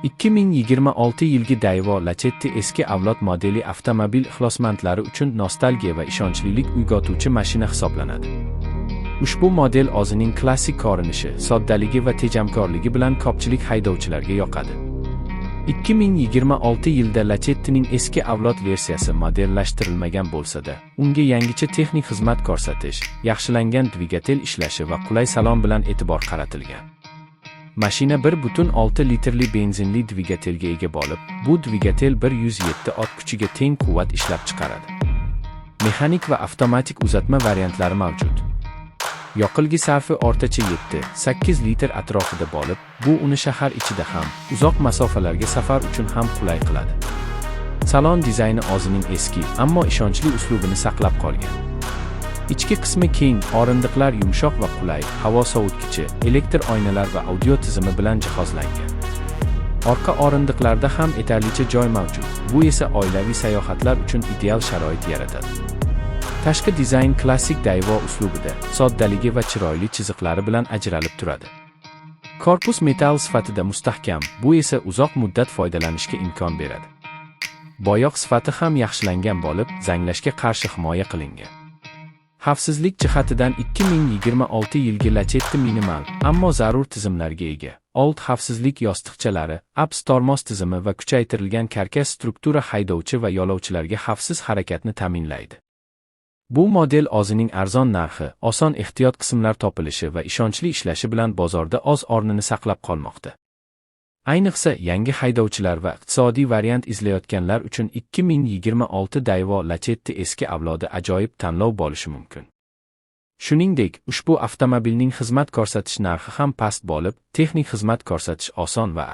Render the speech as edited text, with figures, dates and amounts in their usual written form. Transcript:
2026 yilgi Daewoo Lacetti eski avlod modeli avtomobil ixlosmandlari uchun nostalgiya va ishonchlilik uyg'otuvchi mashina hisoblanadi. Ushbu model o'zining klassik ko'rinishi, soddaligi va tejamkorligi bilan ko'pchilik haydovchilarga yoqadi. 2026 yilda Lacettining eski avlod versiyasi modellashtirilmagan bo'lsa-da, unga yangicha texnik xizmat ko'rsatish, yaxshilangan dvigatel ishlashi va qulay salon bilan e'tibor qaratilgan. Mashina 1,6 litrli benzinli dvigatelga ega bo'lib, bu dvigatel 107 ot kuchiga teng quvvat ishlab chiqaradi. Mexanik va avtomatik uzatma variantlari mavjud. Yoqilg'i sarfi o'rtacha 7-8 litr atrofida bo'lib, bu uni shahar ichida ham, uzoq masofalarga safar uchun ham qulay qiladi. Salon dizayni o'zining eski, ammo ishonchli uslubini saqlab qolgan. Ichki qismi keng, o'rindiqlar yumshoq va qulay, havo sovutgichi, elektr oynalar va audio tizimi bilan jihozlangan. Orqa o'rindiqlarda ham yetarlicha joy mavjud. Bu esa oilaviy sayohatlar uchun ideal sharoit yaratadi. Tashqi dizayn klassik Daewoo uslubida, soddaligi va chiroyli chiziqlari bilan ajralib turadi. Korpus metall sifatida mustahkam, bu esa uzoq muddat foydalanishga imkon beradi. Bo'yoq sifati ham yaxshilangan bo'lib, zanglashga qarshi himoya qilingan. Xavfsizlik jihatidan 2026 yilgi Lacetti minimal, ammo zarur tizimlarga ega. Old xavfsizlik yostiqchalari, ABS tormoz tizimi va kuchaytirilgan karkas struktura haydovchi va yo'lovchilarga xavfsiz harakatni ta'minlaydi. Bu model o'zining arzon narxi, oson ehtiyot qismlar topilishi va ishonchli ishlashi bilan bozorda o'z o'rnini saqlab qolmoqda. Ayniqsa, yangi haydovchilar va iqtisodiy variant izlayotganlar uchun 2026 Daewoo Lacetti eski avlodi ajoyib tanlov bo'lishi mumkin. Shuningdek, ushbu avtomobilning xizmat ko'rsatish narxi ham past bo'lib, texnik xizmat ko'rsatish oson va.